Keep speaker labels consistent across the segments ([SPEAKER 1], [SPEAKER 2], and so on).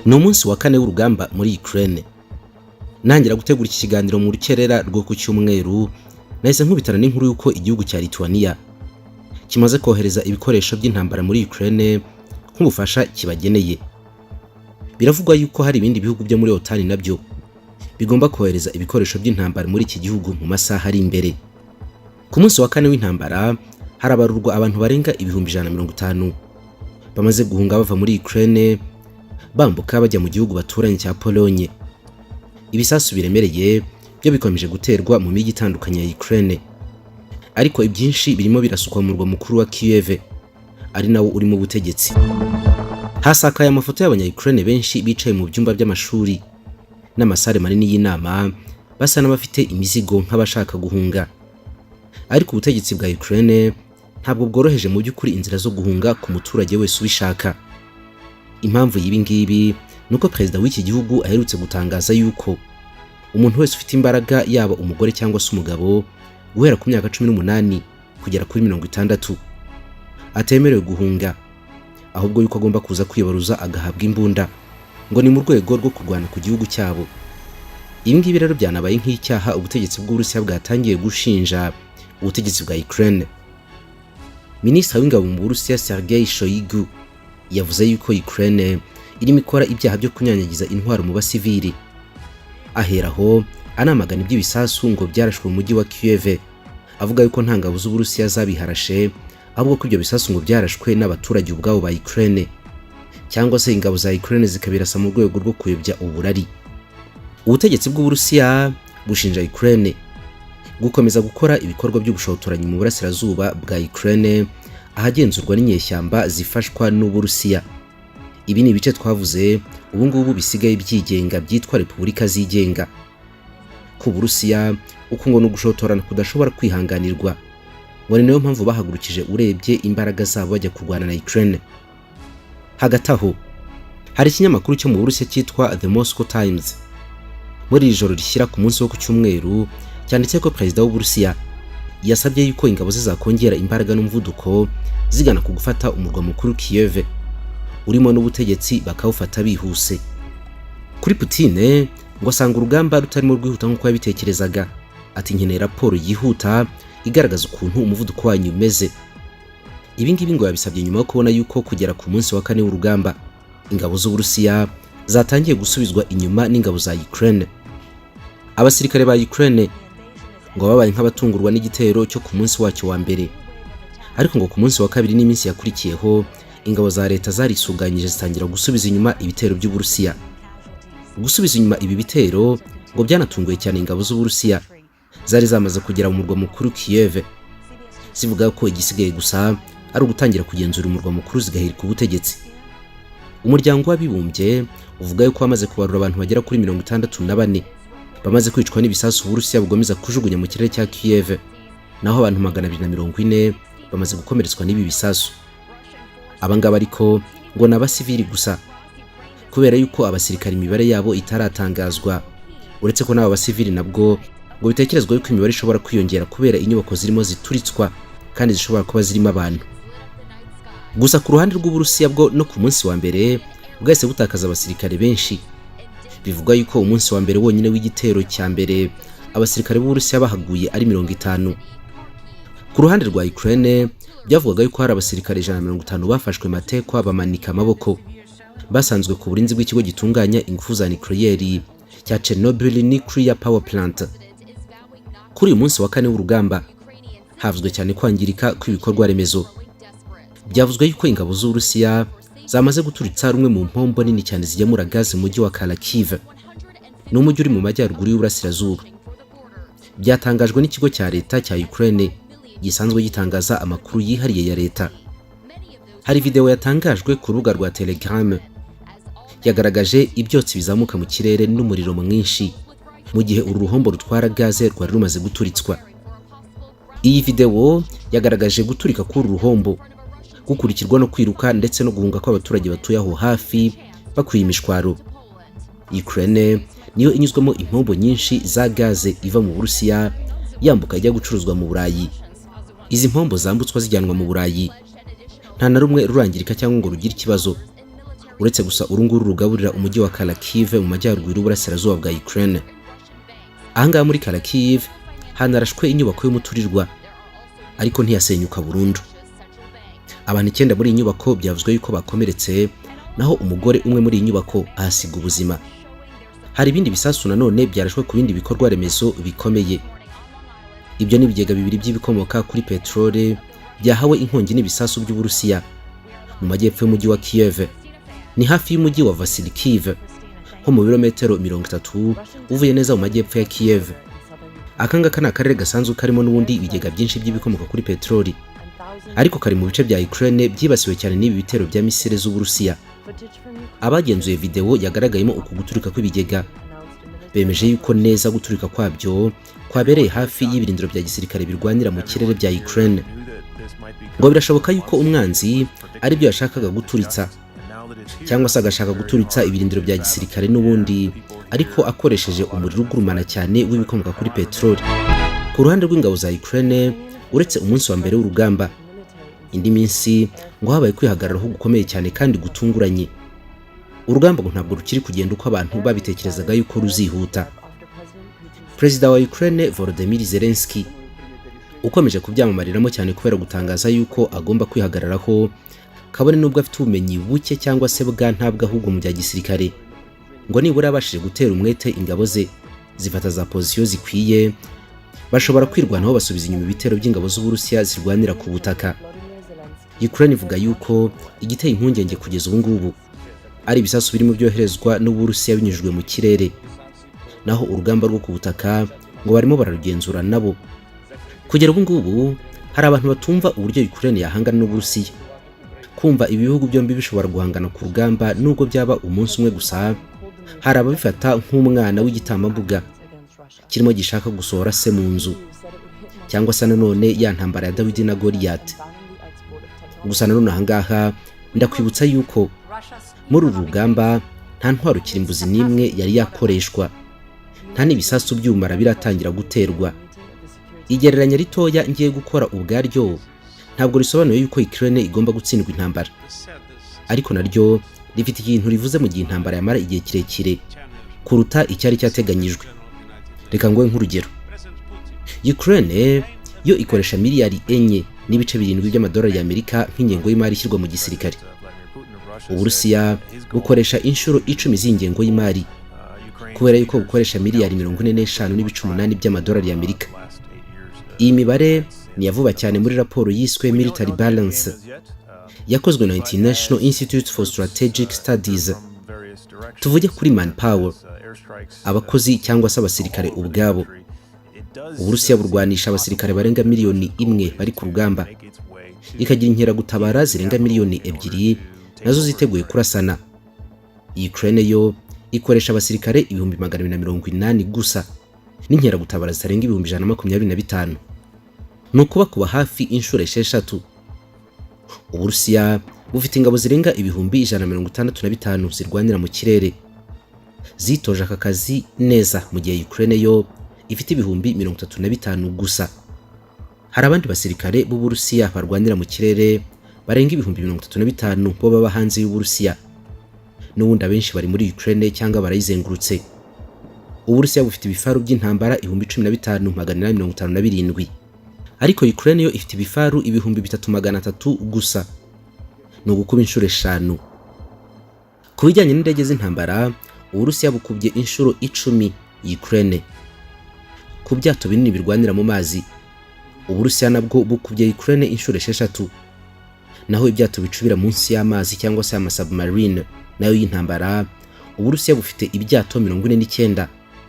[SPEAKER 1] Ni umunsi wa kane w'urugamba muri Ukraine. Ntangira gutegura iki kiganiro mu rukerera rwo ku cyumweru, nahise nkubitana n'inkuru y'uko igihugu cya Lithuania kimaze kohereza ibikoresho by'intambara muri Ukraine nk'ubufasha kibageneye. Biravugwa yuko hari ibindi bihugu byo muri OTAN nabyo bigomba kohereza ibikoresho by'intambara muri iki gihugu mu masaha ari imbere. Ku munsi wa kane w'intambara, harabarurwa abantu barenga 150,000 bamaze guhunga bava muri Ukraine, bambuka bajya mu gihugu baturanye cya Pologne. Ibisasu biremereye byo bikomeje guterwa mu mijyi itandukanye ya Ukraine, ariko ibyinshi birimo birasukwa mu murwa mukuru wa Kiev, ari nawo uri mu butegetsi. Hasakaye amafoto y'abanya-Ukraine benshi bicaye mu byumba by'amashuri n'amasare manini y'inama, basa n'abafite imizigo nk'abashaka guhunga. Ariko ubutegetsi bwa Ukraine ntabwo bworoheje mu by'ukuri inzira zo guhunga ku muturage wese ubishaka. Impamvu y'ibi ngibi ni uko perezida w'iki gihugu aherutse gutangaza yuko umuntu wese ufite imbaraga, yaba umugore cyangwa se umugabo, guhera ku myaka 18 kugera kuri 60, atemerewe guhunga, ahubwo yuko agomba kuza kwibaruza agahabwa imbunda, ngo ni mu rwego rwo kurwana ku gihugu cyabo. Ibi ngibi rero byanabaye nk'icyaha ubutegetsi bw'Uburusiya bwatangiye gushinja ubutegetsi bwa Ukraine. Minisitiri w'ingabo mu Burusiya, Sergei Shoigu, yavuze yuko Ukraine irimo ikora ibyaha byo kunyanyagiza intwaro mu basivili. Aheraho anamagana iby'ibisasu ngo byarashwe mu mujyi wa Kiev, avuga yuko nta ngabo z'Uburusiya zabiharashe, ahubwo ko ibyo bisasu ngo byarashwe n'abaturage ubwabo ba Ukraine, cyangwa se ingabo za Ukraine zikabirasa mu rwego rwo kuyobya uburari. Ubutegetsi bw'Uburusiya bushinja Ukraine gukomeza gukora ibikorwa by'ubushotoranyi mu burasirazuba bwa Ukraine, ahagenzurwa n'inyeshyamba zifashwa n'Uburusiya. Ibi ni ibice twavuze ubu ngubu bisigaye byigenga, byitwa repubulika zigenga. Ku Burusiya, uku ngo ni ugushotorana kudashobora kwihanganirwa, ngo ni nayo mpamvu bahagurukije urebye imbaraga zabo bajya kurwana na Ukraine. Hagati aho, hari ikinyamakuru cyo mu Burusiya cyitwa The Moscow Times, muri iri joro rishyira ku munsi wo ku cyumweru, cyanditse ko perezida w'Uburusiya yasabye yuko ingabo ze zakongera imbaraga n'umuvuduko zigana ku gufata umurwa mukuru Kiev urimo n'ubutegetsi, bakawufata bihuse. Kuri Putin, ngo asanga urugamba rutarimo rwihuta nk'uko yabitekerezaga. Ati: "Nkeneye raporo yihuta igaragaza ukuntu umuvuduko wanyu umeze." Ibi ngibi ngo yabisabye nyuma yo kubona yuko kugera ku munsi wa kane w'urugamba, ingabo z'Uburusiya zatangiye gusubizwa inyuma n'ingabo za Ukraine. Abasirikare ba Ukraine ngo babaye nk'abatungurwa n'igitero cyo ku munsi wacyo wa mbere, ariko ngo ku munsi wa kabiri n'iminsi yakurikiyeho, ingabo za leta zarisuganyije zitangira gusubiza inyuma ibitero by'Uburusiya. Gusubiza inyuma ibi bitero ngo byanatunguye cyane ingabo z'Uburusiya zari zamaze kugera mu murwa mukuru Kiev, zivuga ko igisigaye gusa ari ugutangira kugenzura umurwa mukuru, zigahirika ubutegetsi. Umuryango w'Abibumbye uvuga yuko bamaze kubarura abantu bagera kuri 64 bamaze kwicwa n'ibisasu Uburusiya bugomeza kujugunya mu kirere cya Kiev, naho abantu 240 bamaze gukomeretswa n'ibi bisasu. Abangaba ariko ngo ni abasivili gusa, kubera yuko abasirikare imibare yabo itaratangazwa, uretse ko n'aba basivili nabwo ngo bitekerezwa yuko imibare ishobora kwiyongera, kubera inyubako zirimo zituritswa kandi zishobora kuba zirimo abantu. Gusa ku ruhande rw'Uburusiya bwo, no ku munsi wa mbere bwahise butakaza abasirikare benshi. Bivugwa yuko umunsi wa mbere wonyine w'igitero cya mbere, abasirikare b'Uburusiya bahaguye ari 50. Ku ruhande rwa Ukraine, byavugaga yuko hari abasirikare 150 bafashwe matekwa, bamanika amaboko, basanzwe ku burinzi bw'ikigo gitunganya ingufu za nucléaire cya Chernobyl Nuclear Power Plant. Kuri uyu munsi wa kane w'urugamba, havuzwe cyane kwangirika kw'ibikorwa remezo. Byavuzwe yuko ingabo z'Uburusiya zamaze guturitsa rumwe mu mpombo nini cyane zigemura gaze mu mujyi wa Kharkiv. Ni umujyi uri mu majyaruguru y'uburasirazuba. Byatangajwe n'ikigo cya leta cya Ukraine gisanzwe gitangaza amakuru yihariye ya leta. Hari video yatangajwe ku rubuga rwa Telegram yagaragaje ibyotsi bizamuka mu kirere n'umuriro mwinshi mu gihe uru ruhombo rutwara gaze rwari rumaze guturitswa. Iyi video yagaragaje guturika k'uru ruhombo gukurikirwa no kwiruka ndetse no guhunga kw'abaturage batuye aho hafi bakwiye imishwaro. Ukraine niyo inyuzwamo impombo nyinshi za gaze iva mu Burusiya yambuka ijya gucuruzwa mu Burayi. Izi mpombo zambutswa zijyanwa mu Burayi, nta na rumwe rurangirika cyangwa ngo rugire ikibazo. Uretse gusa uru nguru rugaburira umujyi wa Kharkiv mu majyaruguru y'uburasirazuba bwa Ukraine. Ahangaha muri Kharkiv hanarashwe inyubako y'umuturirwa, ariko ntiyasenyuka burundu. Abantu icyenda muri iyi nyubako byavuzwe yuko bakomeretse, naho umugore umwe muri iyi nyubako ahasiga ubuzima. Hari ibindi bisasu nanone byarashwe ku bindi bikorwa remezo bikomeye. Ibyo ni ibigega bibiri by'ibikomoka kuri peteroli byahawe inkongi n'ibisasu by'Uburusiya mu majyepfo y'umujyi wa Kiev. Ni hafi y'umujyi wa Vasilikiv, nko mu birometero 30 uvuye neza mu majyepfo ya Kiev. Aka ngaka ni akarere gasanzwe karimo n'ubundi ibigega byinshi by'ibikomoka kuri peteroli, ariko kari mu bice bya Ukraine byibasiwe cyane n'ibi bitero bya misile z'Uburusiya. Abagenzuye videwo yagaragayemo uku guturika kw'ibigega bemeje yuko neza guturika kwabyo kwabereye hafi y'ibirindiro bya gisirikare birwanira mu kirere bya Ukraine. Ngo birashoboka yuko umwanzi ari byo yashakaga guturitsa, cyangwa se agashaka guturitsa ibirindiro bya gisirikare n'ubundi, ariko akoresheje umuriro ugurumana cyane w'ibikomoka kuri peteroli. Ku ruhande rw'ingabo za Ukraine, uretse umunsi wa mbere w'urugamba, indi minsi ngo habaye kwihagararaho gukomeye cyane kandi gutunguranye. Urugamba ngo ntabwo rukiri kugenda uko abantu babitekerezaga yuko ruzihuta. Perezida wa Ukraine Volodymyr Zelensky, ukomeje kubyamamariramo cyane kubera gutangaza yuko agomba kwihagararaho kabone nubwo afite ubumenyi buke cyangwa se bwa ntabwo ahubwo mu bya gisirikare, ngo nibura yabashije gutera umwete ingabo ze zifata za pozisiyo zikwiye, bashobora kwirwanaho basubiza inyuma ibitero by'ingabo z'Uburusiya zirwanira ku butaka. Ukraine ivuga yuko igiteye impungenge kugeza ubu ngubu ari ibisasu birimo byoherezwa n'Uburusiya binyujijwe mu kirere, naho urugamba rwo ku butaka ngo barimo bararugenzura nabo. Kugera ubu ngubu hari abantu batumva uburyo Ukraine yahangana n'Uburusiya. Kumva ibi bihugu byombi bishobora guhangana ku rugamba, nubwo byaba umunsi umwe gusa, hari ababifata nk'umwana w'igitambambuga kirimo gishaka gusohora se mu nzu, cyangwa se nanone ya ntambara ya Dawidi na Goliyati. Gusa nanone ahangaha ndakwibutsa yuko muri uru rugamba nta ntwaro kirimbuzi n'imwe yari yakoreshwa, nta n'ibisasu by'ubumara biratangira guterwa. Igereranya ritoya ngiye gukora ubwaryo ntabwo risobanuye yuko Ukraine igomba gutsindwa intambara, ariko naryo rifite ikintu rivuze mu gihe intambara yamara igihe kirekire kuruta icyari cyateganyijwe. Reka nguhe nk'urugero: Ukraine yo ikoresha miliyari 4.7 by'amadolari y'Amerika nk'ingengo y'imari ishyirwa mu gisirikare. Uburusiya bukoresha inshuro 10 z'ingengo y'imari, kubera yuko bukoresha miliyari 45.8 by'amadolari y'Amerika. Iyi mibare ni iya vuba cyane muri raporo yiswe Military Balance yakozwe na International Institute for Strategic Studies. Tuvuge kuri manpower, abakozi cyangwa se abasirikare ubwabo. Uburusiya burwanisha abasirikare barenga miliyoni 1 bari ku rugamba, ikagira inkeragutabara zirenga miliyoni 2 nazo ziteguye kurasana. Ukraine yo ikoresha abasirikare 280,000 gusa n'inkeragutabara zitarenga 125,000. Ni ukuba kuba hafi inshuro 6. Uburusiya bufite ingabo zirenga 165,000 zirwanira mu kirere zitoje aka kazi neza, mu gihe Ukraine yo ifite 35,000 gusa. Hari abandi basirikare b'Uburusiya barwanira mu kirere barenga 35,000 bo baba hanze y'Uburusiya. N'ubundi abenshi bari muri Ukraine cyangwa barayizengurutse. Uburusiya bufite ibifaru by'intambara 15,857, ariko Ukraine yo ifite ibifaru 3,300 gusa. Ni ugukuba inshuro 5. Ku bijyanye n'indege z'intambara, Uburusiya bukubye inshuro 10 Ukraine. Ku byato binini birwanira mu mazi, Uburusiya nabwo bukubye Ukraine inshuro 6. Naho ibyato bicubira munsi y'amazi cyangwa se amasubmarine nayo y'intambara, Uburusiya bufite ibyato 49,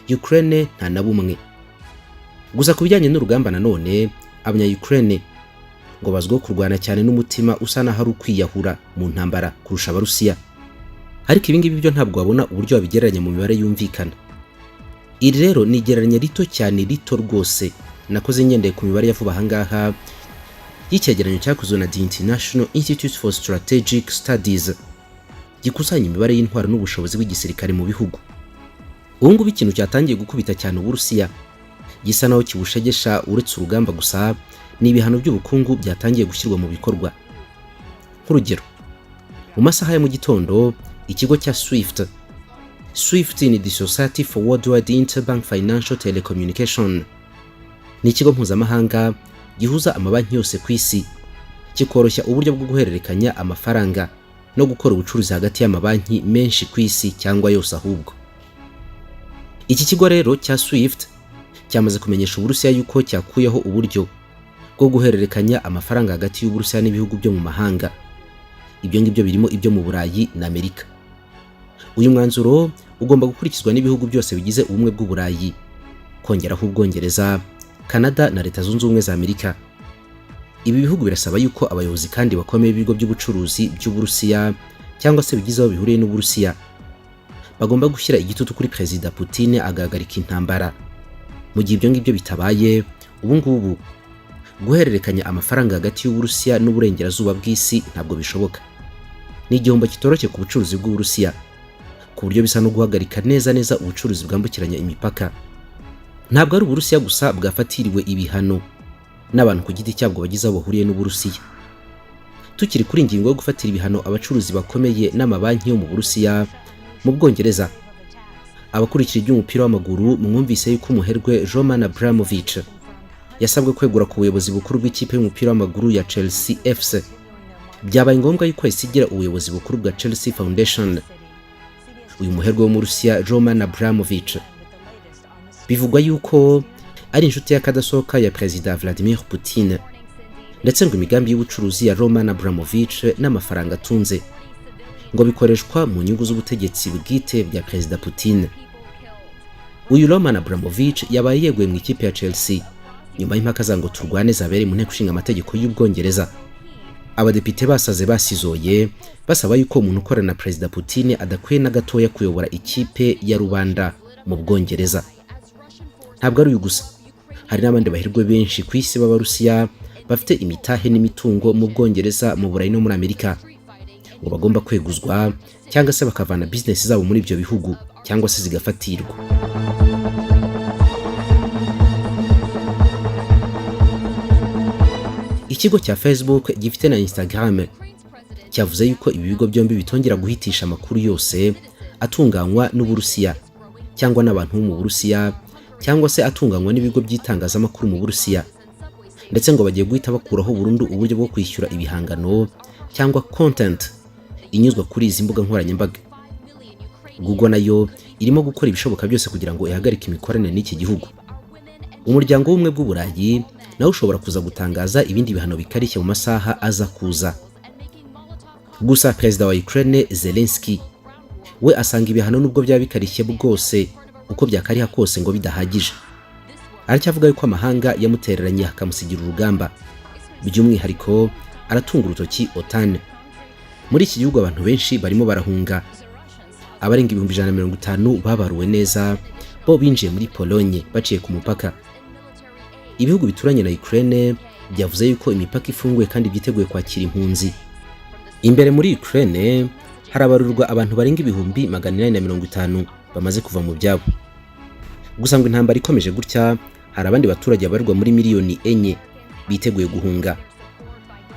[SPEAKER 1] Ukraine nta na bumwe. Gusa ku bijyanye n'urugamba nanone, abanya Ukraine ngo bazwiho kurwana cyane n'umutima usa n'aho ari ukwiyahura mu ntambara kurusha Abarusiya. Ariko ibi ngibi byo ntabwo wabona uburyo wabigereranya mu mibare yumvikana. Iri rero ni igereranya rito cyane, rito rwose, nakoze ngendeye ku mibare ya vuba ahangaha y'icyegeranyo cyakozwe na The International Institute for Strategic Studies gikusanya imibare y'intwaro n'ubushobozi bw'igisirikare mu bihugu. Ubu ngubu ikintu cyatangiye gukubita cyane Uburusiya gisa naho kibushegesha, uretse urugamba gusa, ni ibihano by'ubukungu byatangiye gushyirwa mu bikorwa. Nk'urugero, mu masaha ya mu gitondo Ikigo cya SWIFT, SWIFT ni the Society for Worldwide Interbank Financial Telecommunication, ni ikigo mpuzamahanga gihuza amabanki yose ku isi, kikoroshya uburyo bwo guhererekanya amafaranga no gukora ubucuruzi hagati y'amabanki menshi ku isi, cyangwa yose ahubwo. Iki kigo rero cya SWIFT cyamaze kumenyesha Uburusiya yuko cyakuyeho uburyo bwo guhererekanya amafaranga hagati y'Uburusiya n'ibihugu byo mu mahanga, ibyo ngibyo birimo ibyo mu Burayi na Amerika. Uyu mwanzuro ugomba gukurikizwa n'ibihugu byose bigize Ubumwe bw'Uburayi, kongeraho Ubwongereza, Canada na Leta Zunze Ubumwe za Amerika. Ibi bihugu birasaba yuko abayobozi kandi bakomeye b'ibigo by'ubucuruzi by'Uburusiya cyangwa se bigize aho bihuriye n'Uburusiya bagomba gushyira igitutu kuri Perezida Putin agahagarika intambara. Mu gihe ibyo ngibyo bitabaye, ubu ngubu guhererekanya amafaranga hagati y'Uburusiya n'uburengerazuba bw'isi ntabwo bishoboka. Ni igihombo kitoroshye ku bucuruzi bw'Uburusiya, ku buryo bisa no guhagarika neza neza ubucuruzi bwambukiranya imipaka. Ntabwo ari Uburusiya gusa bwafatiriwe ibihano n'abantu ku giti cyabwo bagize aho bahuriye n'Uburusiya. Tukiri kuri ingingo yo gufatira ibihano abacuruzi bakomeye n'amabanki yo mu Burusiya, mu Bwongereza, abakurikira iby'umupira w'amaguru mwumvise yuko umuherwe Roman Abramovich yasabwe kwegura ku buyobozi bukuru bw'ikipe y'umupira w'amaguru ya Chelsea FC. Byabaye ngombwa yuko yasigira ubuyobozi bukuru bwa Chelsea Foundation. Uyu muherwe wo mu Rusiya Roman Abramovich bivugwa yuko ari inshuti y'akadasohoka ya Perezida Vladimir Putin, ndetse ngo imigambi y'ubucuruzi ya Roman Abramovich n'amafaranga atunze ngo bikoreshwa mu nyungu z'ubutegetsi bwite bwa Perezida Putin. Uyu Roman Abramovich yabaye yeguye mu ikipe ya Chelsea nyuma y'impaka za ngo turwane zabereye mu nteko ishinga amategeko y'Ubwongereza. Abadepite basaze basizoye basaba yuko umuntu ukorana na Perezida Putin adakwiye na gatoya kuyobora ikipe ya rubanda mu Bwongereza. Ntabwo ari uyu gusa, hari n'abandi baherwe benshi ku isi b'Abarusiya bafite imitahe n'imitungo mu Bwongereza, mu Burayi no muri Amerika, ngo bagomba kweguzwa cyangwa se bakavana bizinesi zabo muri ibyo bihugu cyangwa se zigafatirwa. Ikigo cya Facebook gifite na Instagram cyavuze yuko ibi bigo byombi bitongera guhitisha amakuru yose atunganywa n'Uburusiya cyangwa n'abantu bo mu Burusiya, cyangwa se atunganywa n'ibigo by'itangazamakuru mu Burusiya, ndetse ngo bagiye guhita bakuraho burundu uburyo bwo kwishyura ibihangano cyangwa content inyuzwa kuri izi mbuga nkoranyambaga. Google nayo irimo gukora ibishoboka byose kugira ngo ihagarike imikoranire n'iki gihugu. Umuryango w'Ubumwe bw'Uburayi nawe ushobora kuza gutangaza ibindi bihano bikarishye mu masaha aza kuza. Gusa Perezida wa Ukraine Zelensky we asanga ibihano, nubwo byaba bikarishye bwose, uko byakariha kose, ngo bidahagije. Aracyavuga yuko amahanga yamutereranye akamusigira urugamba. By'umwihariko aratunga urutoki OTAN. Muri iki gihugu abantu benshi barimo barahunga. Abarenga 150,000 babaruwe neza bo binjiye muri Polonye baciye ku mupaka. Ibihugu bituranye na Ukraine byavuze yuko imipaka ifunguye kandi byiteguye kwakira impunzi. Imbere muri Ukraine harabarurwa abantu barenga 850,000 bamaze kuva mu byabo. Gusa ngo intambara ikomeje gutya, hari abandi baturage babarirwa muri miliyoni 4 biteguye guhunga.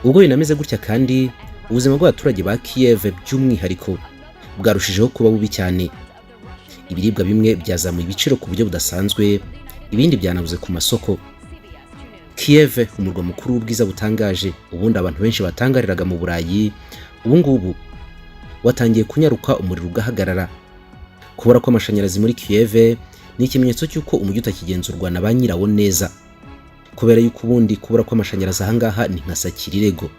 [SPEAKER 1] Ubwo binameze gutya kandi, ubuzima bw'abaturage ba Kiev by'umwihariko bwarushijeho kuba bubi cyane. Ibiribwa bimwe byazamuye ibiciro ku buryo budasanzwe, ibindi byanabuze ku masoko. Kiev, umurwa mukuru w'ubwiza butangaje ubundi abantu benshi batangariraga mu Burayi, ubu ngubu watangiye kunyaruka umuriro ugahagarara. Kubura kw'amashanyarazi muri Kiev ni ikimenyetso cy'uko umujyi utakigenzurwa na ba nyirawo neza, kubera yuko ubundi kubura kw'amashanyarazi ahangaha ni nka sakirirego.